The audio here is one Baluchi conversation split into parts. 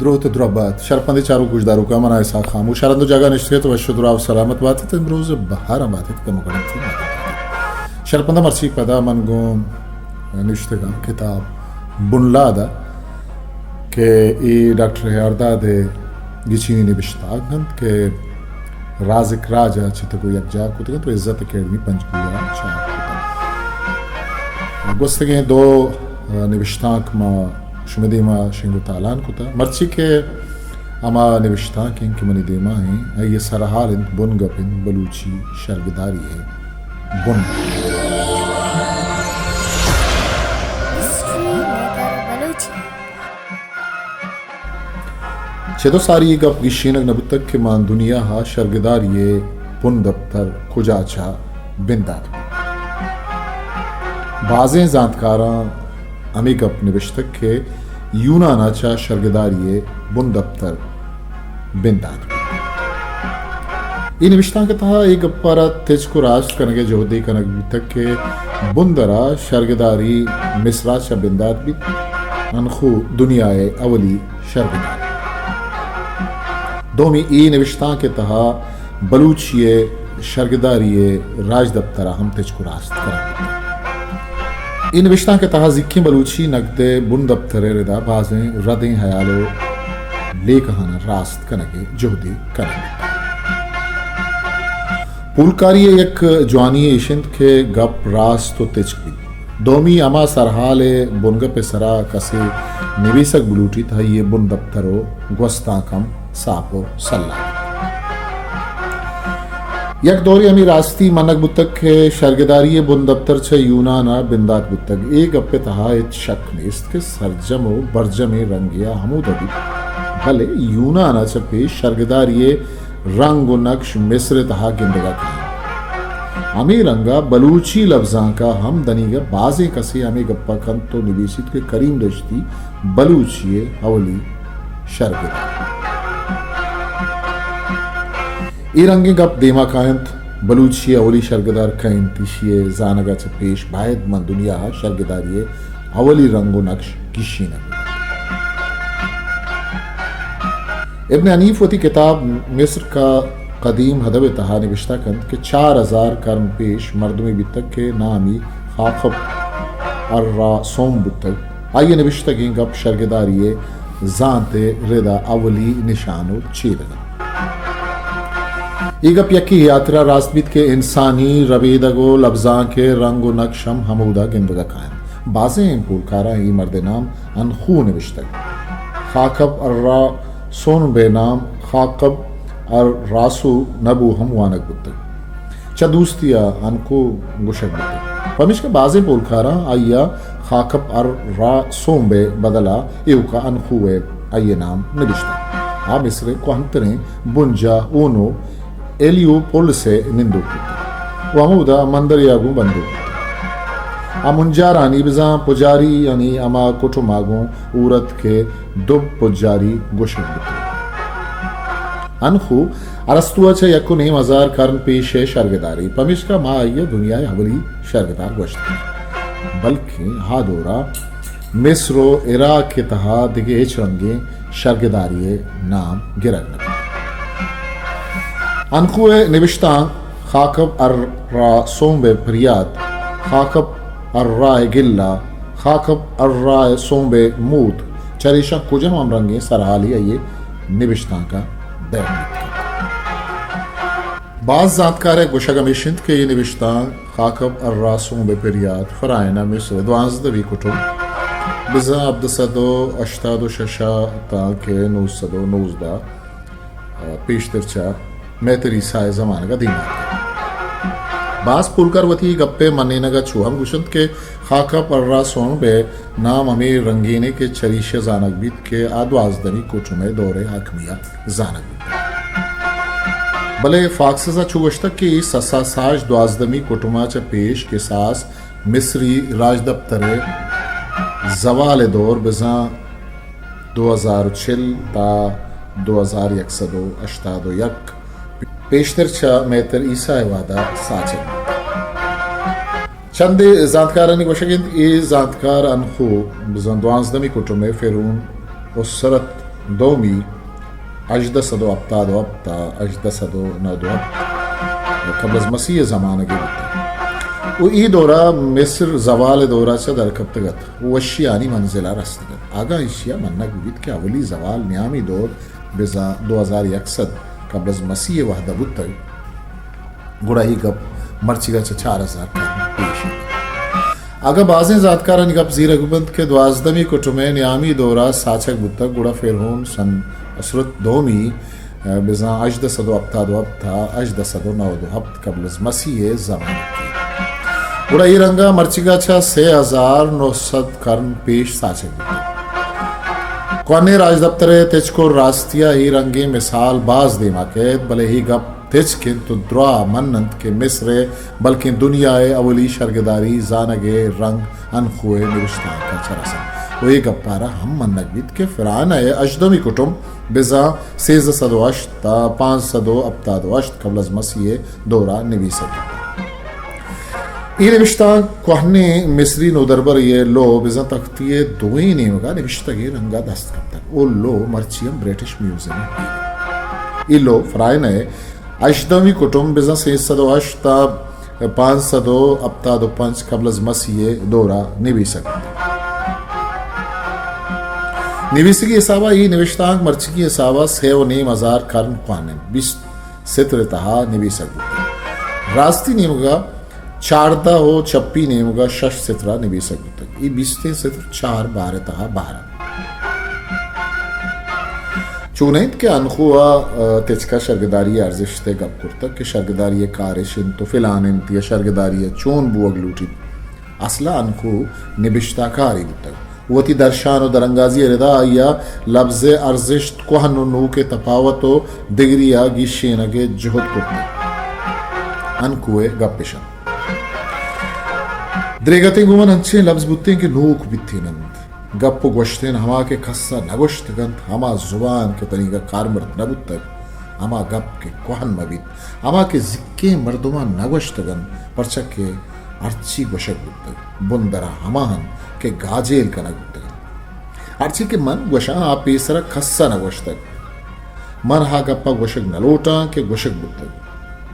دروت ءُ درہبات۔ شرپندیں چاروک گوشداروکاں، من آں اسحاق خاموش۔ ہر ہند ءُ جاگہ نشتگ ات وش ءُ دراہ ءُ سلامت بات ات، امروز بہر ہم بات ات، کمو گڑتی۔ شرپنداں مرچی پدا من گوں نشتگاں کتاب بنلاد ءَ کہ اے ڈاکٹر ہیارداد ءِ گچینی نبشتانک انت کہ رازق راج ءَ چتگ ءُ یکجاہ کتگ انت ءُ عزت اکیڈمی پنجگور ءَ چاپ کتگ۔ گوستگیں دو نبشتانک ما شمئے دیما شنگ ءُ تالان کتہ، مرچی کہ ہما نبشتانک انت کہ منی دیما انت، آئی ءِ سرحال انت بنگپ انت بلوچی شرگداری ءِ بن۔ چد ءُ ساری اے گپ گیشینگ نہ بوتگ کہ ماں دنیا ءَ شرگداری ءِ بندپتر کجا چہ بندات بوت۔ بازیں زانتکاراں ہمے گپ نبشتگ کہ یونان ءَ چہ شرگداری ءِ بندپتر بندات بوت۔ اے نبشتانک ءِ تہا اے گپ ءَ را تچک ءُ راست کنگ ءِ جہدے کنگ بوتگ کہ بندر ءَ شرگداری مصر ءَ چہ بندات بیت، انخو دنیا ءِ اولی شرگدار۔ دومی اے نبشتانک ءِ تہا بلوچی ءِ شرگداری ءِ راجدپتر ءَ ہم تچک ءُ راست کنگ بوتگ۔ اے نبشتانک ءِ تہا زیکیں بلوچی نگد ءِ بندپتر ءِ ردا بازیں ردیں ہیال ءُ لیکہاناں راست کنگ ءِ جہدے کنگ بوتگ۔ پولکاری ءِ یک جوانی ایش انت کہ گپ راست ءُ تچک بیت۔ دومی ہما سرحال ءِ بنگپ ءِ سرا کسے نبیسگ بلوٹیت، آئی ءِ بندپتر ءُ گوستانک ہم ساپ ءُ سلاہ بیت۔ یک دورے ہمے راستی منگ بوتگ کہ شرگداری ءِ بندپتر چہ یونان ءَ بندات بوتگ۔ اے گپ ءِ تہا ہچ شک نیست کہ سرجم ءُ برجمیں رنگے ءَ ہمودا بیت، بلے یونان ءَ چہ پیش شرگداری ءِ رنگ ءُ نقش مصر ءِ تہا گندگ ءَ کاینت۔ ہمے رنگ ءَ بلوچی لبزانک ءَ ہم دنیگہ بازیں کسے ہمے گپ ءَ کنت ءُ نبیسیت کہ کریم دشتی بلوچی ءِ اولی شرگدار۔ اے رنگیں گپ دیما کاینت، بلوچی ءِ اولی شرگدار کئے انت؟ ایشی ءِ زانگ ءَ چہ پیش باید ماں دنیا ءَ شرگداری ءِ اولی رنگ ءُ نقش گیشینگ بہ بیت۔ ابن حنیف وتی کتاب مصر کا قدیم ادب ءِ تہا نبشتہ کنت کہ چار ہزار کرن پیش مردمے بیتگ کہ نامی خاخب ارا سوم بوتگ۔ آئی ءِ نبشتگیں گپ شرگداری ءِ زانت ءِ ردا اولی نشان ءُ چیدگ انت۔ اے گپ یکے ہیاترا راست بیت کہ انسانی ربیدگ ءُ لبزانک ءِ رنگ ءُ نقش ہم ہمودا گندگ ءَ کاینت۔ بازیں پولکاراں اے مرد ءِ نام انخو نبشتگ۔ خاکب ارا سونب ءِ نام خاکب ار راسو نبو ہم وانگ بوتگ۔ چہ دوستی ءَ انکو گوشگ بوتگ۔ پمیشکا بازیں پولکاراں آئی ءَ خاکب ار را سونب ءِ بدل ءَ ایوک ءَ انخو ءِ آئی ءِ نام نبشتگ۔ آ مصر ءِ کوہنتریں بنجاہ اونو ایلیو پولس ءِ نندوک بوتگ ءُ ہمودا مندرے ءَ گوں بندوک بوتگ۔ آ منجارانی بزاں پجاری یعنی ہما کٹم ءَ گوں اورت کہ دب پجاری گوشگ بوتگ۔ انخو ارسطو ءَ چہ یک ءُ نیم ہزار کرن پیش ءِ شرگدارے، پمیشکا ما آئی ءَ دنیا ءِ اولی شرگدار گوشت کنیں، بلکیں آ دور ءَ مصر ءُ عراق ءِ تہا دگہ ہچ رنگیں شرگداری ءِ نام گرگ نہ بیت۔ انخو ءِ نبشتانک خاکب ارا سونب ءِ پریات، خاکب ارا ءِ گلہ، خاکب ارا ءِ سونب ءِ موت، چریشاں کجام ہم رنگیں سرحالے آئی ءِ نبشتانک ءَ دئیگ بیت کنت۔ باز زانتکار ءِ گوشگ ہمیش انت کہ اے نبشتانک خاکب ارا سونب ءِ پریات فرائن ءِ مصر ءِ دوانزدہمی کٹم بزاں ہبدہ سد ءُ ہشتاد ءُ شش ءَ تاں کہ نو سد ءُ نوزدہ ءَ پیشتر چہ مہتر عیسیٰ ءِ زمانگ ءَ دیما اتکگ۔ باز پولکار وتی گپ ءِ منینگ ءَ چو ہم گوشنت کہ خاکب ارا سونب ءِ نام ہمے رنگینے کہ چریشہ زانگ بیت کہ آ دوازدہمی کٹم ءِ دور ءِ حاکمی ءَ زانگ بیت۔ بلے فاکسز ءَ چو گوشتگ کہ اے سسا ساچ دوازدہمی کٹم ءَ چہ پیش کساس مصری راجدپتر ءِ زوال ءِ دور بزاں دو ہزار ءُ چل تا دو ہزار یک سد ءُ ہشتاد ءُ یک پیشتر چہ مہتر عیسیٰ ءِ وہد ءَ ساچگ بیت۔ چندے زانتکارانی گوشگ انت، اے زانتکار انخو بزاں دوانزدہمی کٹم ءِ فرعون اسرت دومی ہژدہ سد و ہپتاد و ہپت تا ہژدہ سد و نود و ہپت قبل از مسیح ءِ زمانگے بوتگ۔ و اے دورا مصر زوال ءِ دورا چہ در کپتگ ات و وشیانی منزلا رستگ ات۔ اگاں ایشیا منگ بہ بیت کہ اولی زوال نیامی دور بزاں دو ہزار یک سد قبل از مسیح ءِ وہدا بوتگ، گڑا اے گپ مرچیگا چہ چار ہزار قرن پیش انت۔ اگاں بازیں زانتکارانی گپ زیرگ بنت کہ دوازدہمی کٹم ءِ نیامی دورا ساچگ بوتگ، گڑا فرعون سن اسرت دومی، ءَ، بزاں ہژدہ سد و ہپتاد و ہپت تا ہژدہ سد و نود و ہپت قبل از مسیح ءِ زمانگ ءَ۔ گڑا اے رنگا مرچیگا چہ سے ہزار نو سد قرن پیش ساچگ بوتگ۔ کوہنیں راجدپتر ءِ تچک و راستی ءَ اے رنگیں مثال باز دیما کیت، بلے اے گپ تچک انت و دراہ من انت کہ مصر ءِ بلکیں دنیا ءِ اولی شرگداری زانگ ءِ رنگ انخو ءِ نبشتانک ءَ چہ رسنت و اے گپ ءَ را ہم منگ بیت کہ فرعون ءِ ہژدہمی کٹم بزاں سیزدہ سد و ہشت تا پانزدہ سد و ہپتاد و ہشت قبل از مسیح ءِ دورا نبیسگ بوتگ۔ اے نبشتانک کوہنیں مصری نودربرے ءِ لوح بزاں تختی ءِ دوئیں نیمگا نبشتگیں رنگا دست کپتگ۔ او لوح مرچی ہم برٹش میوزیم ءَ۔ اے لوح فرعون ءِ ہژدہمی کٹم بزاں سیزدہ سد و ہشت تا پانزدہ سد و ہپتاد و پنچ قبل از مسیح ءِ دورا نبیسگ بوتگ۔ نبیسگی حسابا اے نبشتانک مرچیگی حسابا سے و نیم ہزار قرن کوہن انت۔ بیست سطر ءِ تہا نبیسگ بوتگ۔ راستی نیمگا چاردہ و چپی نیمگا شش سطرا نبیسگ بوتگ۔ اے بیستیں سطر چار بار ءِ تہا بہر انت۔ چون انت کہ انخو ءَ، ءَ، تچکا شرگداری ءِ ارزشت ءِ گپ کرتگ کہ شرگداری ءِ کار اش انت و فلان انت یا شرگداری ءِ چون بوگ لوٹیت۔ اصلا انخو نبشتہ کارے بوتگ۔ وتی درشان و درانگازی ءِ ردا آئی ءَ لبز ءِ ارزشت، کوہن و نوک ءِ تپاوت و دگری ءَ گیشینگ ءِ جہد کرتگ۔ انخو ءِ گپ اش انت۔ دریگتیں گوں من انچیں لبز بوتیں کہ نوک بیتین انت۔ گپ و گوشتین ہما کہ کس ءَ نہ گوشتگ انت، ہما زبان کہ تنیگا کارمرد نہ بوتگ، ہما گپ کہ کوہن مہ بیت، ہما کہ زکیں مردماں نہ گوشتگ انت، پرچا کہ ہرچی گوشگ بوتگ، بندرا ہما انت کہ گاجیل کنگ بوتگ انت۔ ہرچی کہ من گوشاں، آ پیسرا کس ءَ نہ گوشتگ۔ من ہا گپا گوشگ نہ لوٹاں کہ گوشگ بوتگ۔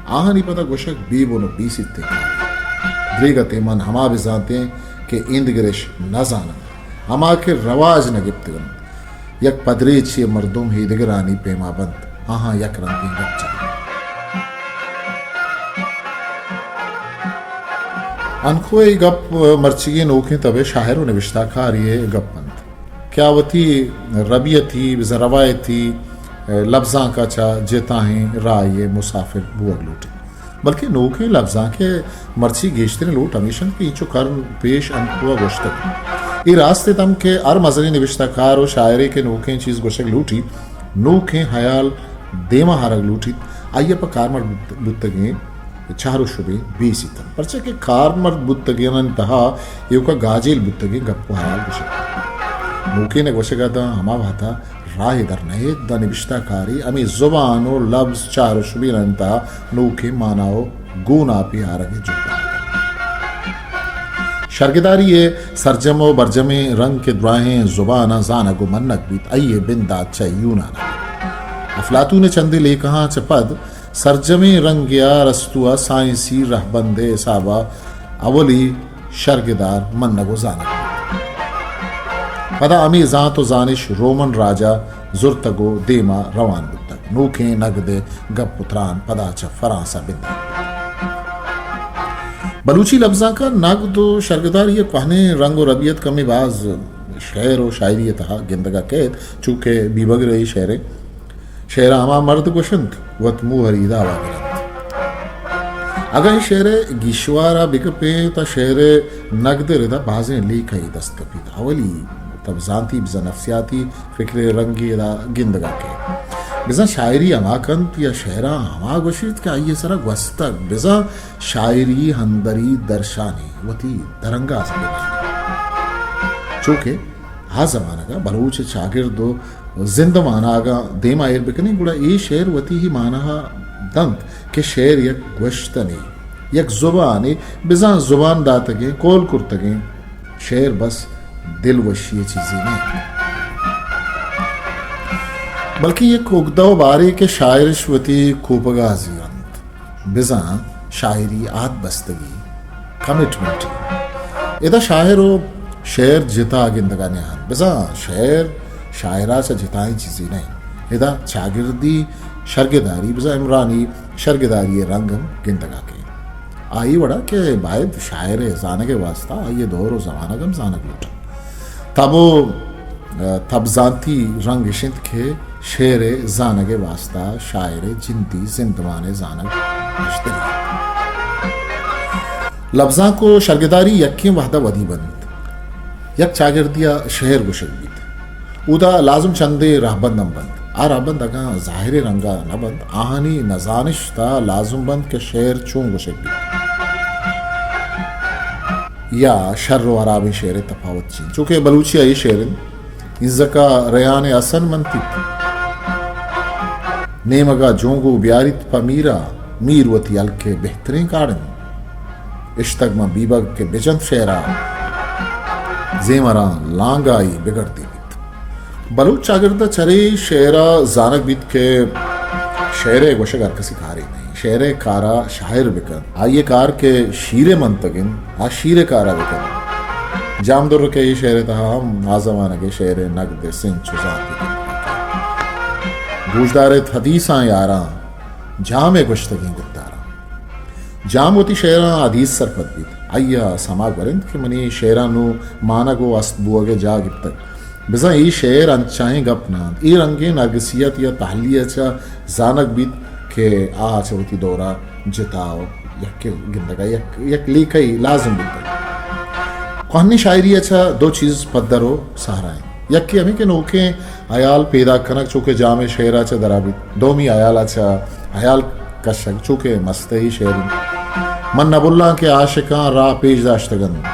آہانی پدا گوشگ بے بن و بے سیتیں کارے۔ دریگتیں من ہما بزانتیں کہ ایندگر اش نہ زاننت، ہما کہ رواج نہ گپتگ انت۔ یک پدریچے مردم ایدگرانی پیما بنت، آہاں یک رنگیں گپ جننت۔ انخو ءِ گپ مرچیگیں نوکیں تب ءِ شاعر و نبشتہ کارے ءِ گپ انت کہ آ وتی ربیتی، بزاں روایتی لبزانک ءَ چہ جتاہیں راہے ءِ مسافر بوگ لوٹیت۔ بلکیں نوکیں لبزانک ءِ مرچی گیشتریں لوٹ ہمیش انت کہ اینچو کرن پیش انخو ءَ گوشتگ۔ اے راست ات ہم کہ ہر مزنیں نبشتہ کار و شاعرے کہ نوکیں چیز گوشگ لوٹیت، نوکیں ہیال دیما آرگ لوٹیت، آئی ءَ پہ کارمرد بوت-، بوتگیں چہر و شبین بے سیت انت، پرچا کہ کارمرد بوتگینانی تہا ایوکا گاجیل بوتگیں گپ و ہیال گوشگ۔ نوکین ءِ گوشگ ءَ داں ہما وہدا راہے در نئیت، داں نبشتہ کاری ہمے زبان و لبز، چہر و شبینانی تہا نوکیں مانا و گوناپے آرگ ءِ جہد ءَ انت۔ شرگداری ءِ سرجم و برجمیں رنگ کہ دراہیں زباناں زانگ و منگ بیت، آئی ءِ بندات چہ یونان ءَ۔ افلاطون ءِ چندے لیکہاں چہ پد سرجمیں رنگے ءَ ارسطو ءَ سائنسی رہبند ءِ حساب ءَ اولی شرگدار منگ و زانگ بوت۔ پدا ہمے زانت و زانش رومن راج ءَ زرتگ و دیما روان بوتگ۔ نوکیں نگد ءِ گپ و تران پدا چہ فرانس ءَ بندات بوت۔ بلوچی لبزانک ءَ نگد و شرگداری ءِ کوہنیں رنگ و ربیت کمے باز شعر و شاعری ءِ تہا گندگ ءَ کئیت، چو کہ بیبگر ءِ شعر ءَ شعر ءَ ہما مرد گوش انت، وت موہری دعویٰ گر انت۔ اگاں اے شعر ءِ گیشوار ءَ بکپیں، تہ شعر ءِ نگد ءِ ردا بازیں لیکہ یے دست کپیت۔ اولی تب زانتی بزاں نفسیاتی فکر ءِ رنگے ادا گندگ ءَ کئیت۔ بزاں شاعری ہما کنت یا شعراں ہما گوشیت کہ آئی ءِ سرا گوستگ، بزاں شاعری ہندری درشانی وتی درانگاز ءَ بہ کنت۔ چو کہ آ زمانگ ءَ بلوچ ءِ چاگرد و زندمان ءَ اگاں دیما ایر بکنیں، گڑا اے شعر وتی ہی مانا ءَ دنت کہ شعر یک گوشتنے، یک زبانے، بزاں زبان داتگیں، کول کرتگیں۔ شعر بس دل وشی ءِ چیزے نہ انت۔ بلکیں یک اگدہ و بارے کہ شاعرش وتی کوپگا زیرنت، بزاں شاعری آد بستگی، کمٹمنٹ۔ ادا شاعر و شعر جتا گندگا نیاں، بزاں شعر شاعرا چہ جتائیں چیزے نہ انت۔ ادا چاگردی شرگداری بزاں عمرانی شرگداری رنگ ہم گندگا کئے۔ آئی وڑا کہ باید شاعر ء زانگ ء واستہ آئی ء دور و زمانگ ہم زانگ لوٹیت۔ تب و، ء، تب زانتی رنگ اش انت کہ شعر ء زانگ ء واستہ شاعر ء جندی زندمان ء زانگ مشتری انت۔ لبزانک و شرگداری یکیں وہد ء ودی بنت۔ یک چاگردی ء شعر گوشگ بیت۔ اودا لازم چندے رہبند ہم بنت۔ آ رہبند اگاں ظاہریں رنگا نہ بنت، آہانی نزانشتا لازم بنت کہ شعر چون گوشگ بیت یا شر و ہرابیں شعر ء تپاوت چی انت۔ چونکہ بلوچی ء اے شعر انت، اینزکا ریان ء حسن منتیت، نیمگا جونگو بیاریت پہ میرا، میر وتی ہلک ء بہتریں کاڑ انت۔ اشتگ من بیبگ کہ بجنت شعرا، زیمراں لانگائی بگڑدی بیت۔ بلوچ چاگرد ء چرے شعرا زانگ بیت کہ شعر ء گوشگ ہر کسی کارے نہ انت۔ شعر ء کارا شاعر بکن۔ آئی ء کار کہ شیر ء منتگ انت، آ شیر ء کارا بکن۔ جام در کہ اے شعر ء تہا ہم آزمانگ ء شعر ء نگد ء سنچ و زانت بکن۔ گوشدار ات حدیثاں یاراں، جام ء گوشتگیں گداراں۔ جام وتی شعراں حدیث سرپد بیت۔ آئی ء سما گورنت کہ منی شعراں نوں مانگ و است بوگ ء جاہ گپتگ۔ بزاں اے شعر انچائیں گپ نہ انت۔ اے رنگیں نرگسیت یا تحلیہ چہ زانگ بیت کہ آ چہ وتی دورا جتا و یک گندگا یک، یک لیکہ لازم بیتگ۔ کوہنیں شاعری ء چہ دو چیز پدر و سہرا انت۔ یکے ہمے کہ نوکیں ہیال پیداک کنگ، چو کہ جام ء شعر ء چہ درا بیت۔ دومی ہیال ء چہ ہیال کشگ، چو کہ مستحی شعر انت۔ من نہ بلاں کہ عاشقاں راہ پیش داشتگ انت،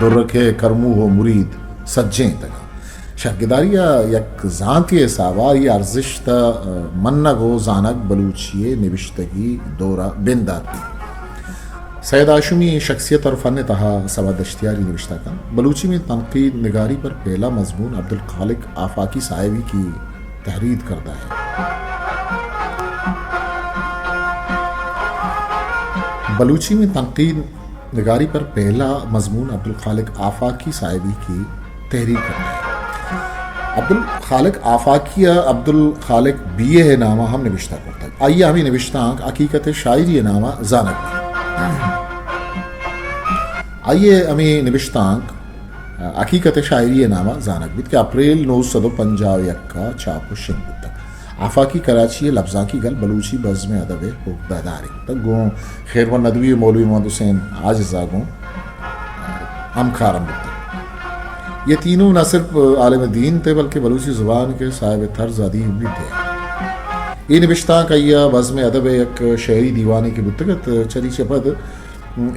درک ء کرموہ و مرید سجینتگ انت۔ شرگداری ء یک زانتے ء حساب ء آئی ارزشت ء منگ و زانگ بلوچی ء نبشتگی دور ء بندات بیت۔ سید ہاشمی شخصیت اور فن تہا سبا دشتیاری نوشتہ کنت۔ بلوچی میں تنقید نگاری پر پہلا مضمون عبدالخالق آفاقی صاحبی کی تحریر کردہ ہے۔ بلوچی میں تنقید نگاری پر پہلا مضمون عبدالخالق آفاقی صاحبی کی تحریر کرتگ۔ عبدالخالق آفاقی ء عبدالخالق بی اے ء نام ء ہم نبشتہ کرتگ۔ آئی ء ہمے نبشتانک حقیقت شاعری ء نام ء زانگ بیت۔ آئی ء ہمے نبشتانک حقیقت شاعری ء نام ء زانگ بیت کہ اپریل نو سد و پنجاہ و یک ء چاپ و شنگ بوتگ۔ آفاقی کراچی ء لبزانکی گل بلوچی بزم ء ادب ء اگدہ دار انت۔ گوں خیرمحمد ندوی و مولوی محمد حسین عاجز ء گوں ہمکار ہم بوتگ۔ یہ تینوں نہ صرف عالم دین تھے بلکہ بلوچی زبان کے صاحب طرز ادیب بھی تھے۔ اے نبشتانک آئی ء بزم ادب ء یک شعری دیوانے کہ بوتگ ات، چریچ ء پد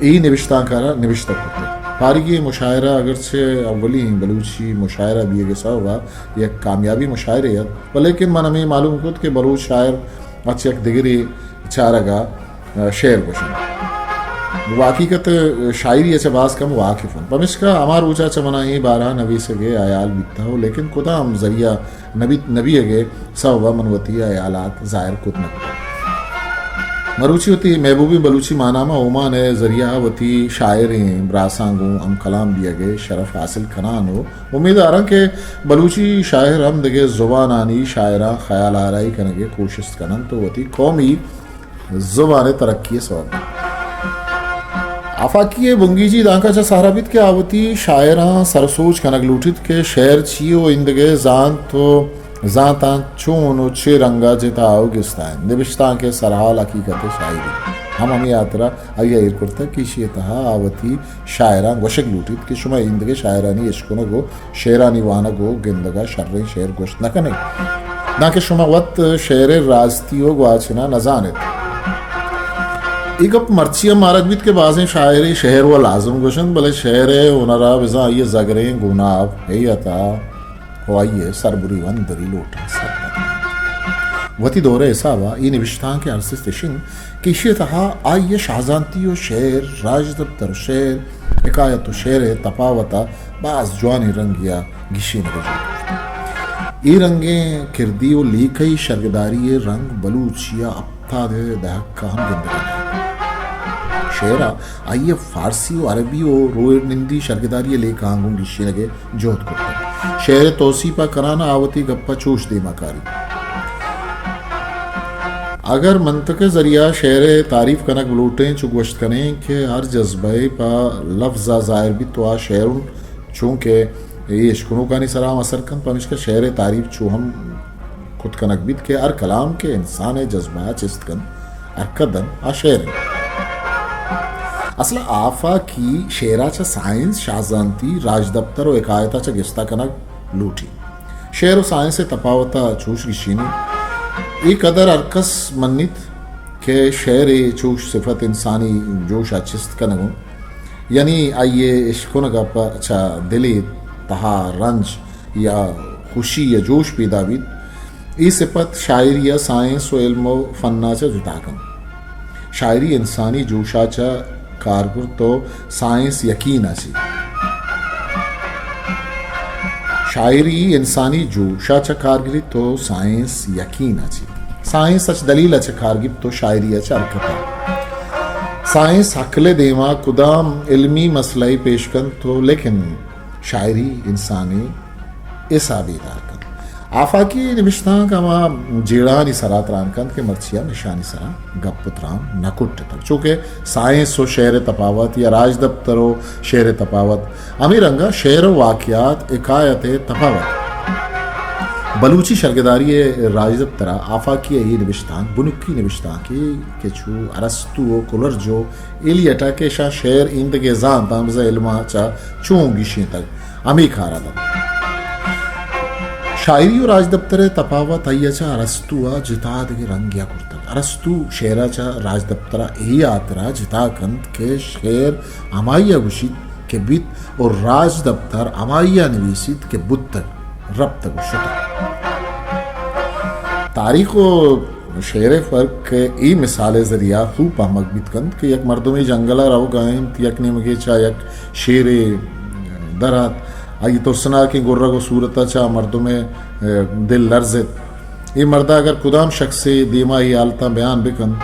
اے نبشتانک ء را نبشتہ کرتگ۔ پارگی مشاعرہ اگرچہ اولی بلوچی مشاعرہ بیگ ء سبب ء یک کامیابی مشاعرے ات، ولیکن من ہمے معلوم کت کہ بلوچ شاعر اچ یک دگرے چارگ ء شعر گوشنت۔ و حقیقت شاعری ء چہ باز کم واقف انت۔ پمشکا ہما روچ ء چہ منا اے بارہ ء نویسگ ء ہیال بیتہ و لیکن کدام ذریعہ نبی، نبیگ ء سبب ء من وتی ہیالات ظاہر کت نہ کتگ۔ مروچی وتی محبوبیں بلوچی ماہنامہ اومان ء ذریعہ ء وتی شاعریں براساں گوں ہم کلام بیگ ء شرف حاصل کنان و امیداراں کہ بلوچی شاعر ہم دگہ زبانانی شاعراں خیال آرائی کنگ ء کوشست کننت و وتی قومی زبان ء ترقی ء سبب بنت۔ آفاقی ء بنگیجی دانکہ چہ سہرا بیت کہ آ وتی شاعراں سرسوج کنگ لوٹیت کہ شعر چی و ایندگہ زانت و زانتاں چون و چے رنگ ء جتا و گستا انت۔ نبشتانک ء سرحال حقیقت ء شاعری ہم ہمے ہاترا آئی ء ایر کرتگ کہ ایشی ء تہا آ وتی شاعراں گوشگ لوٹیت کہ شما ایندگہ شاعرانی اشکنگ و شعرانی وانگ و گندگ ء شریں شعر گوشت نہ کن ات، دانکہ شما وت شعر ء راستی و گواچن ء نہ زان ات۔ اے گپ مرچی ہم مارگ بیت کہ بازیں شاعرے شعر و لازم گوشنت، بلے شعر ء ہنر ء بزاں آئی ء زگریں گوناپ، ہیئت ء و آئی ء سربری و اندری لوٹ ء سرپد انت۔ وتی دور ء حساب ء اے نبشتانک ء ارزشت اش انت کہ ایشی ء تہا آئی ء شاہزانتی و شعر، راجدپتر و شعر، حکایت و شعر ء تپاوت ء باز جوانیں رنگے ء گیشینگ ء جوڑ کرت۔ اے رنگیں کردی و لیکہی شرگداری ء رنگ بلوچی ء ہپتاد ء دہک ء ہم گندگ ء انت۔ شعر ء آئی ء فارسی و عربی و روہندی شرگداری ء لیکہاں گوں گیشینگ ء جہد کرتگ۔ شعر ء توسیپ ء کنان ء آ وتی گپ ء چوش دیما کاریت۔ اگر منطق ء ذریعہ شعر ء تعریف کنگ بلوٹیں، چو گوشت کنیں کہ ہر جذبہ ء پہ لفظ ء ظاہر بیت و آ شعر انت، چونکہ اے اشکنوکانی سرا ہم اثر کنت، پمیشکا شعر ء تعریف چو ہم کت کنگ بیت کہ ہر کلام کہ انسان ء جذبہ ء چست کنت، حرکت دنت، آ شعر انت۔ اصل ء آفاکی شعر ء چہ سائنس، شاہزانتی، راجدپتر و حکایت ء چہ گستا کنگ لوٹی۔ شعر و سائنس ء تپاوت ء چوش گیشینی۔ اے قدر ہرکس منیت کہ شعر ء چوش صفت انسانی جوش ء چست کنگ انت، یعنی آئی ء اشکنگ ء پہ چہ دل ء تہا رنج یا خوشی یا جوش پیدا بیت، اے صفت شاعری ء سائنس و علم و فن ء چہ جتا کنت۔ شاعری انسانی جوش ء چہ کار گرت و سائنس یقین ء چہ۔ شاعری انسانی جوش ء چہ کار گریت و سائنس یقین ء چہ۔ سائنس اچ دلیل ء چہ کار گیپت و شاعری ء چہ حرکت ء۔ سائنس عقل ء دیما کدام علمی مسئلہ ء پیش کنت و لیکن شاعری انسانی حسابی دار کنت۔ آفاکی نبشتانک ہما جیڑھانی سرا تران کنت کہ مرچی ہم اشانی سرا گپ و تران نہ کٹتگ۔ چونکہ سائنس و شعر ء تپاوت یا راجدپتر و شعر ء تپاوت، ہمے رنگا شعر و واقعات، حکایت ء تپاوت۔ بلوچی شرگداری ء راجدپترا آفاکی ء اے نبشتانک بنکی نبشتانکے کہ چو ارسطو و کلرج و ایلیٹ ء کہ اشاں شعر ایندگہ زانتاں بزاں علم ء چہ چون گیشینتگ، ہمے کار ء دنت۔ شاعری و راجدپتر ء تپاوت آئی ء چہ ارسطو ء جتا دگہ رنگے ء کرتگ۔ ارسطو شعر ء چہ راجدپتر ء اے ہاترا جتا کنت کہ شعر ہمائی ء گوشیت کہ بیت و راجدپتر ہمائی ء نویسیت کہ بوتگ، رپتگ و شتگ۔ تاریخ و شعر ء فرق ء اے مثال ء ذریعہ خوب پہمگ بیت کنت کہ یک مردمے جنگل ء روگ ء انت، یک نیمگے چہ یک شیرے در ات، آئی ترسناکیں گرگ و صورت ء چہ مردم ء دل لرزت۔ اے مرد ء اگر کدام شخصے دیما اے حالتاں بیان بکنت،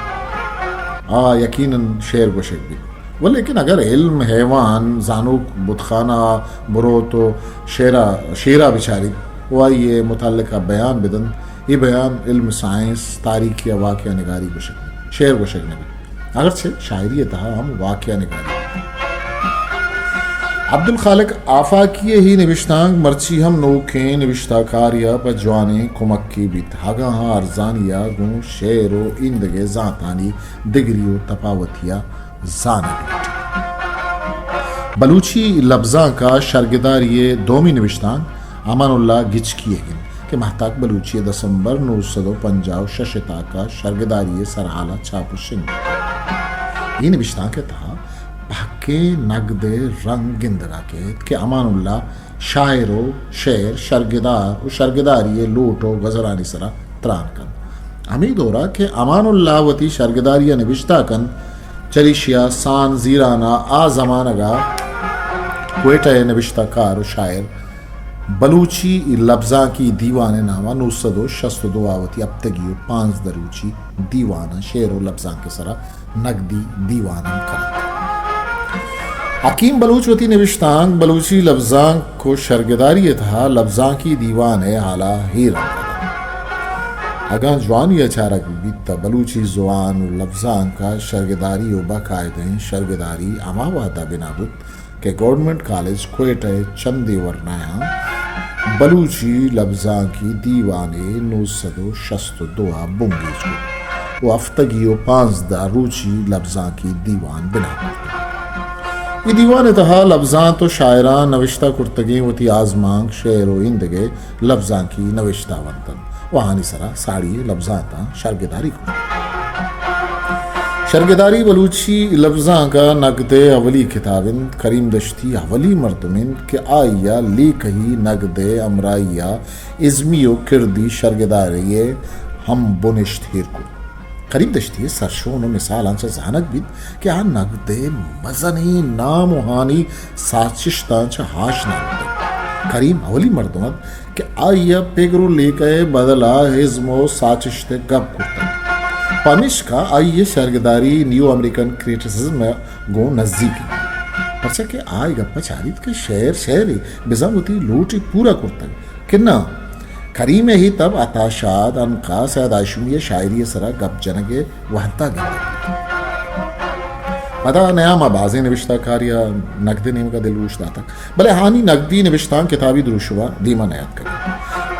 آ یقیناً شعر گوشگ بیت۔ و لیکن اگر علم، حیوان، زانوک بتخانہ ء بروت و شعر ء، شیر ء بچاریت و آئی ء متعلقہ بیان بدنت، اے بیان علم سائنس، تاریخی ء واقعہ نگاری گوشگ بیت، شعر گوشگ نہ بیت۔ اگرچہ شاعری ء تہا ہم واقعہ نگاری بیت۔ عبدالخالق آفاقی ء اے نبشتانک مرچی ہم نوکیں نبشتہ کارے ء پہ جوانیں کمکے بیت، اگاں آ ارزانی ء گوں شعر و ایندگہ زانتانی دگری و تپاوتی ء زانگ لوٹیت۔ بلوچی لبزانک ء شرگداری ء دومی نبشتانک امان اللہ گچکی ئیگ انت کہ مہتاک بلوچی ء دسمبر نو سد و پنجاہ و شش ء تاک ء شرگداری ء سرحال ء چاپ و شنگ بوتگ۔ اے نبشتانک ء تہا پہکیں نگد ء رنگ گندگ ء کیت کہ امان اللہ شاعر و شعر، شرگدار و شرگداری ء لوٹ و گزرانی سرا تران کنت۔ ہمے دور ء کہ امان اللہ وتی شرگداری ء نبشتہ کنت، چریشی ء سان زیران ء آ زمانگ ء کوئٹہ ء نبشتہ کار و شاعر بلوچی لبزانکی دیوان ء نام ء نو سد و شست و دو ء وتی ہپتگی و پانزدہ روچی دیوان ء شعر و لبزانک ء سرا نگدی دیوان ہم کنت۔ حکیم بلوچ وتی نبشتانک بلوچی لبزانک و شرگداری ء تہا لبزانکی دیوان ء ہالا اے رنگ ء دنت۔ اگاں جوانی ء چارگ بہ بیت تہ بلوچی زبان و لبزانک ء شرگداری و باقاعدہیں شرگداری ہما وہد ء بنا بوت کہ گورنمنٹ کالج کوئٹہ ء چندے ورنایاں بلوچی لبزانکی دیوان ء نو سد و شست و دو ء بنگیج کت و ہفتگی و پانزدہ روچی لبزانکی دیوان بنا کرت۔ اے دیوان ء تہا لبزانت و شاعراں نوشتہ کرتگیں وتی آزمانک، شعر و ایندگہ لبزانکی نوشتہ ونت انت و آہانی سرا ساڑی لبزانتاں شرگداری کرت۔ شرگداری بلوچی لبزانک ء نگد ء اولی کتاب انت۔ کریم دشتی اولی مردم انت کہ آئی ء لیکہی نگد ء ہمراہی ء ازمی و کردی شرگداری ء ہم بنشت ایر کرت۔ کریم دشتی ء سرشون و مثالاں چہ زانگ بیت کہ آ نگد ء مزنیں نام و ہانی سازشتاں چہ آشنا بوتگ۔ کریم اولی مردم ات کہ آئی ءَ پگر ءُ لیکہ ءِ بدل ءَ ازم ءُ ساچشت ءِ گپ کرتگ، پمیشکا آئی ءِ شرگداری نیو امریکن کریٹیسزم ءَ گوں نزیک اِنت، پرچا کہ آ اے گپ ءَ چاریت کہ شعر شعرے، بزاں وتی لوٹے پورا کرتگ کہ ناں۔ کریم ءِ اے تب عطا شاد، عنقا، سید ہاشمی ءِ شاعری ءِ سرا گپ جنگ ءِ وھد ءَ گندگ بیت۔ پدا نیام ءَ بازیں نبشتہ کارے ءَ نگد ءِ نیمگ ءَ دلگوش داتگ، بلے آھانی نگدی نبشتانک کتابی دروشم ءَ دیم ءَ نیاتکگ۔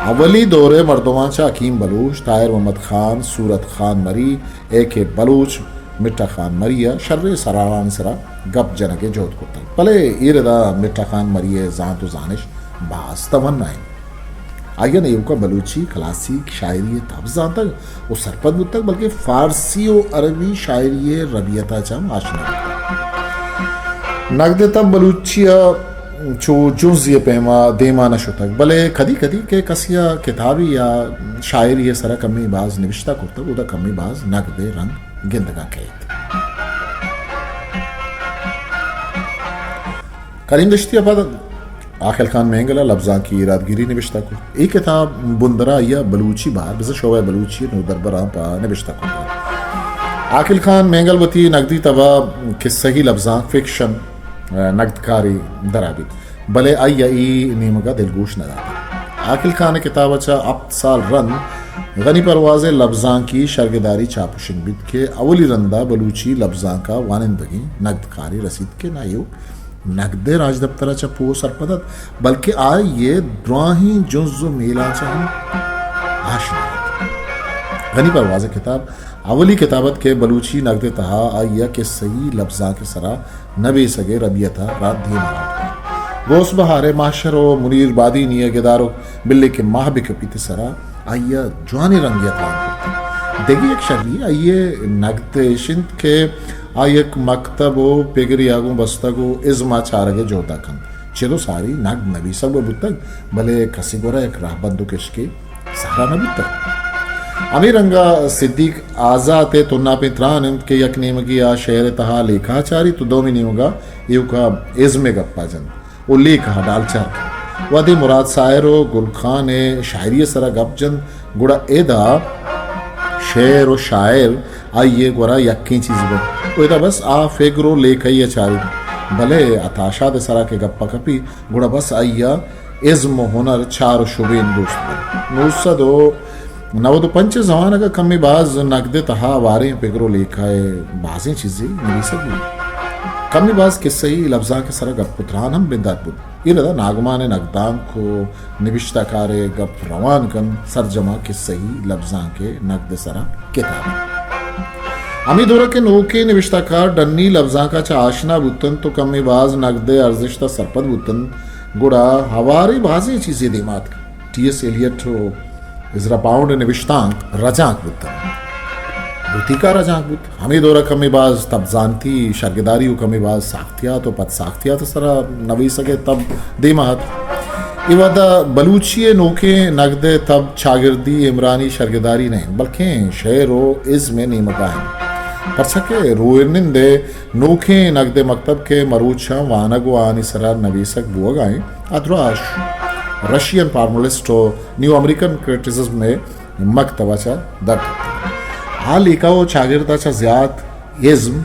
اولی دور ءِ مردماں چہ حکیم بلوچ، طاہر محمد خان، صورت خان مری، اے کے بلوچ، مٹھا خان مری ءَ شریں سرحالانی سرا گپ جنگ ءِ جہد کرتگ، بلے اے ردا مٹھا خان مری ءِ زانت ءُ زانش باز توانا اِنت۔ آئی ءَ نہ ایوکا بلوچی کلاسیک شاعری ءِ تب زانتگ ءُ سرپد بوتگ، بلکیں فارسی ءُ عربی شاعری ءِ ربیت ءَ چہ ہم آشنا بوتگ۔ نگد ءِ تب بلوچی ءَ چو جنزی ءِ پیما دیما نہ شتگ، بلے کدی کدی کہ کسے ءَ کتابے یا شاعری ءِ سرا کمے باز نبشتہ کرتگ، اودا کمے باز نگد ءِ رنگ گندگ ءَ کئیت۔ کریم دشتی ءَ پد عاقل خان مینگل ءَ لبزانکی ایرادگیری نبشتہ کرت۔ اے کتاب بندرا آئی ءَ بلوچی بہر، بزاں شعبہ بلوچی ءِ نودربراں پہ نبشتہ کرت۔ عاقل خان مینگل وتی نگدی تب ءَ کسہی لبزانک، فکشن، نگدکارے درا بیت، بلے آئی ءَ اے نیمگ ءَ دلگوش نہ داتگ۔ عاقل خان ءِ کتاب ءَ چہ ہپت سال رند غنی پرواز ءِ لبزانکی شرگداری چاپ ءُ شنگ بیت کہ اولی رند ءَ بلوچی لبزانک ءَ وانندگیں نگدکارے رسیت کہ نہ ایوک نگد ءِ راجدپتر ءَ چہ پوہ ءُ سرپد ات، بلکیں آئی ءِ دراہیں جنز ءُ میلاں چہ ہم آشنا ات۔ غنی پرواز ءِ کتاب اولی کتاب ات کہ بلوچی نگد ءِ تہا آئی ءَ کسہی لبزانک ءِ سرا نبیسگ ءِ ربیت ءَ را دیم ءَ آورت۔ غوث بہار ءِ محشر ءُ منیر بادینی ءِ گدار ءُ بلے کہ ماہ بہ کپیت ءِ سرا آئی ءَ جوانیں رنگے ءَ تران کرت۔ دگہ یک شری آئی ءِ نگد ایش انت کہ آ یک مکتب ءُ پگرے ءَ گوں بستگ ءُ ازم ءَ چارگ ءِ جہد ءَ کنت۔ چد ءُ ساری نگد نبیسگ بہ بوتگ، بلے کسے گورا یک رہبند ءُ کشکے سہرا نہ بوتگ۔ ہمے رنگ ءَ صدیق آزات ءِ تناپیں تران انت کہ یک نیمگے آ شعر ءِ تہا لیکہ ءَ چاریت ءُ دومی نیمگ ءَ ایوک ءَ ازم ءِ گپ ءَ جنت ءُ لیکہ ءَ ڈالچار کنت۔ وہدے مراد ساحر ءُ گل خان ءِ شاعری ءِ سرا گپ جنت، گڑا ادا شعر ءُ شاعر آئی ءِ گورا یکیں چیز بنت ءُ ادا بس آ فگر ءُ لیکہی ءَ چاریت، بلے عطا شاد ءِ سرا کہ گپ ءَ کپیت، گڑا بس آئی ءَ ازم ءُ ہنر چار ءُ شبین دوست بنت۔ نو سد ءُ نود ءُ پنچ ءِ زمانگ ءَ کمے باز نگد ءِ تہا ہواریں پگر ءُ لیکہ ءِ بازیں چیزے نبیسگ بوت۔ کمے باز کسہی لبزانک ءِ سرا گپ ءُ تران ہم بندات بوت۔ اے ردا ناگمان ءِ نگدانک ءُ نبشتہ کار ءِ گپ روان کنت، سرجم ءَ کسہی لبزانک ءِ نگد ءِ سرا کتاب انت۔ ہمے دور ءَ کہ نوکیں نبشتہ کار ڈنی لبزانک ءَ چہ آشنا بوت انت ءُ کمے باز نگد ءِ ارزشت ءَ سرپد بوت انت، گڑا ہواریں بازیں چیزے دیما اتک۔ ٹی ایس ایلیٹ ءُ ازرا پاؤنڈ ءِ نبشتانک رجانک بوت انت۔ بوتیکا رجانک بوت۔ ہمے دور ءَ کمے باز تبزانتی شرگداری ءُ کمے باز ساختیات ءُ پد ساختیات ءِ سرا نویسگ ءِ تب دیما ات۔ اے وہد ءَ بلوچی ءِ نوکیں نگد ءِ تب چاگردی، عمرانی شرگداری نہ انت، بلکیں شعر ءُ ازم ءِ نیمگ ءَ انت۔ پرچا کہ روہنند ءِ نوکیں نگد ءِ مکتب کہ مروچاں وانگ ءُ آہانی سرا نویسگ بوگ ءَ انت، آ دراہ رشین فارملسٹ ءُ نیو امریکن کریٹیسزم ءِ مکتب ءَ چہ در کپتگ۔ آ لیکہ ءُ چاگرد ءَ چہ زیات ازم،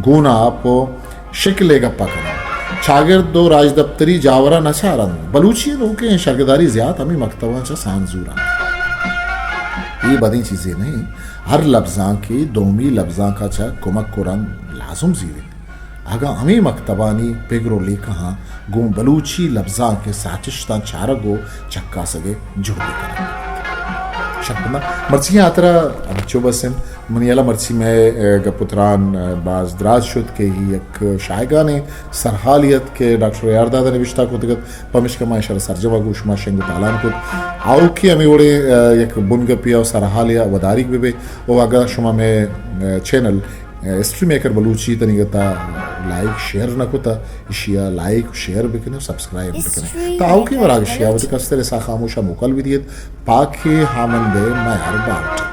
گوناپ ءُ شکل ءِ گپ ءَ کناں۔ چاگرد ءُ راجدپتری جاور ءَ نہ چارنت۔ بلوچی ءِ نوکیں شرگداری زیات ہمے مکتباں چہ سانگ زور انت۔ اے بدیں چیزے نہ انت۔ ہر لبزانکے دومی لبزانک ءَ چہ کمک ءُ رند لازم زیریت۔ اگاں ہمے مکتبانی پگر ءُ لیکہاں گوں بلوچی لبزانک ءِ ساچشتاں چارگ ءُ چکاسگ ءِ جہدے کنگ بہ بیت۔ شرپداں مرچی ءِ ہاترا ہمینچو بس انت۔ منی ہیال ءَ مرچی مئے، اے، گپ ءُ تران، اے، باز دراج شت کہ اے یک شاہگانیں سرحالے ات کہ ڈاکٹر اے آر داد ءَ نبشتہ کتگ ات، پمیشکا ما ایشرا سرجم ءَ گوں شما شنگ ءُ تالان کت۔ آؤکیں ہمے وڑیں، اے، یک بنگپے ءُ سرحالے ءَ وداریگ بہ بئے ءُ اگاں شما مئے، اے، چینل ہسٹری میکر بلوچی تنیگتا لائک شیئر نہ کتا، اشیا لائک شیئر بکنے، سبسکرائب بکنے۔ تا آؤکیں وراگشیا وتی کستر سا خاموشا موکل بدیت۔ پاکی ہامند میار باوٹ۔